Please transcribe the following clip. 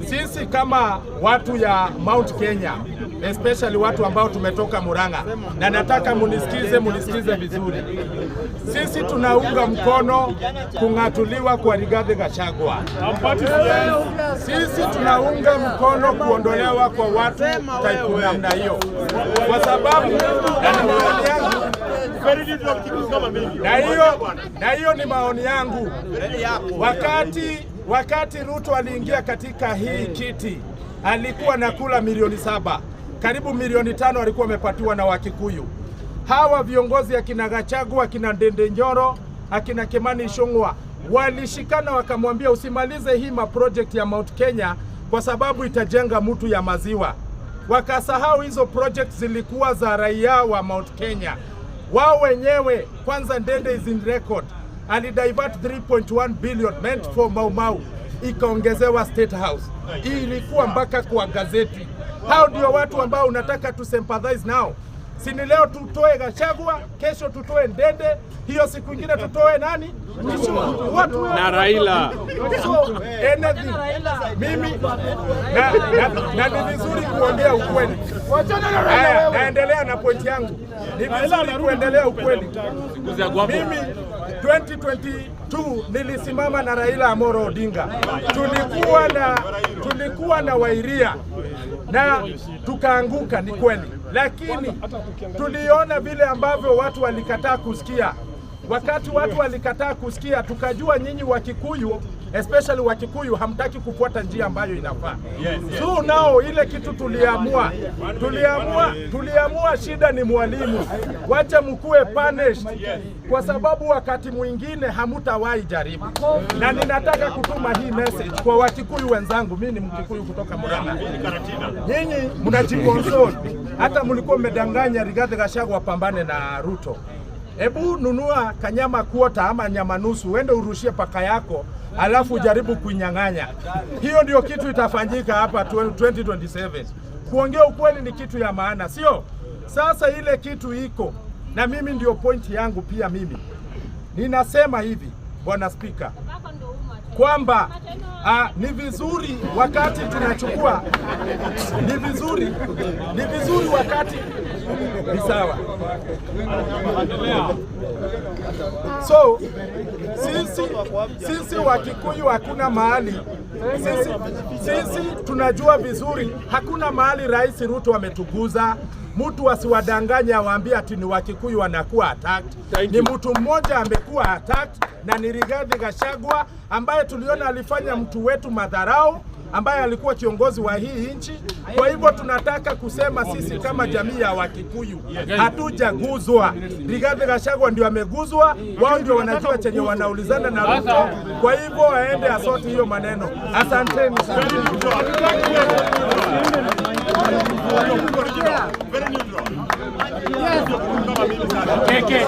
Sisi kama watu ya Mount Kenya, especially watu ambao tumetoka Murang'a, na nataka munisikize, munisikize vizuri. Sisi tunaunga mkono kung'atuliwa kwa Rigathi Gachagua. Sisi tunaunga mkono kuondolewa kwa watu type namna hiyo, kwa sababu na ni maoni yangu na hiyo ni maoni yangu. Wakati Ruto aliingia katika hii kiti alikuwa nakula milioni 7, karibu milioni 5 alikuwa amepatiwa na Wakikuyu. Hawa viongozi akina Gachagua, akina Ndindi Nyoro, akina Kimani Ichung'wah walishikana wakamwambia, usimalize hii ma project ya Mount Kenya kwa sababu itajenga mtu ya maziwa. Wakasahau hizo project zilikuwa za raia wa Mount Kenya wao wenyewe. Kwanza Ndindi is in record, alidivert 3.1 billion meant for Mau Mau, ikaongezewa State House. Hii ilikuwa mpaka kwa gazeti. Hao ndio watu ambao unataka tu sympathize nao. Si ni leo tutoe Gachagua, kesho tutoe Ndindi, hiyo siku ingine tutoe nani? Watu Na Raila. So anything, mimi na ni vizuri kuongea ukweli. Haya, naendelea na point yangu. Ni vizuri kuendelea ukweli. Mimi 2022 nilisimama na Raila Amolo Odinga, tulikuwa na Wa Iria na tukaanguka, ni kweli, lakini tuliona vile ambavyo watu walikataa kusikia. Wakati watu walikataa kusikia, tukajua nyinyi Wakikuyu, especially Wakikuyu, hamtaki kufuata njia ambayo inafaa. So nao ile kitu tuliamua shida ni mwalimu, wacha mkuwe punished, kwa sababu wakati mwingine hamutawahi jaribu. Na ninataka kutuma hii message kwa Wakikuyu wenzangu. Mimi ni Mkikuyu kutoka Murang'a. Nyinyi mnajiconsole, hata mlikuwa mmedanganya Rigathi Gachagua wapambane na Ruto. Hebu nunua kanyama quarter ama nyama nusu, uende urushie paka yako, alafu ujaribu kuinyang'anya. Hiyo ndio kitu itafanyika hapa 2027. Kuongea ukweli ni kitu ya maana, sio? Sasa ile kitu iko na mimi, ndio point yangu pia. Mimi ninasema hivi, Bwana Spika, kwamba ni vizuri wakati tunachukua, ni vizuri wakati ni sawa. So sisi Wakikuyu hakuna mahali sisi tunajua vizuri hakuna mahali Rais Ruto ametuguza. Mtu asiwadanganye awaambie ati ni Wakikuyu wanakuwa attacked. Ni mtu mmoja amekuwa attacked na ni Rigathi Gachagua ambaye tuliona alifanya mtu wetu madharau, ambaye alikuwa kiongozi wa hii nchi. Kwa hivyo tunataka kusema sisi kama jamii ya Wakikuyu hatujaguzwa. Rigathi Gachagua ndio ameguzwa, wao ndio wanajua chenye wanaulizana na Ruto. Kwa hivyo aende asort hiyo maneno. Asanteni sana. Keke.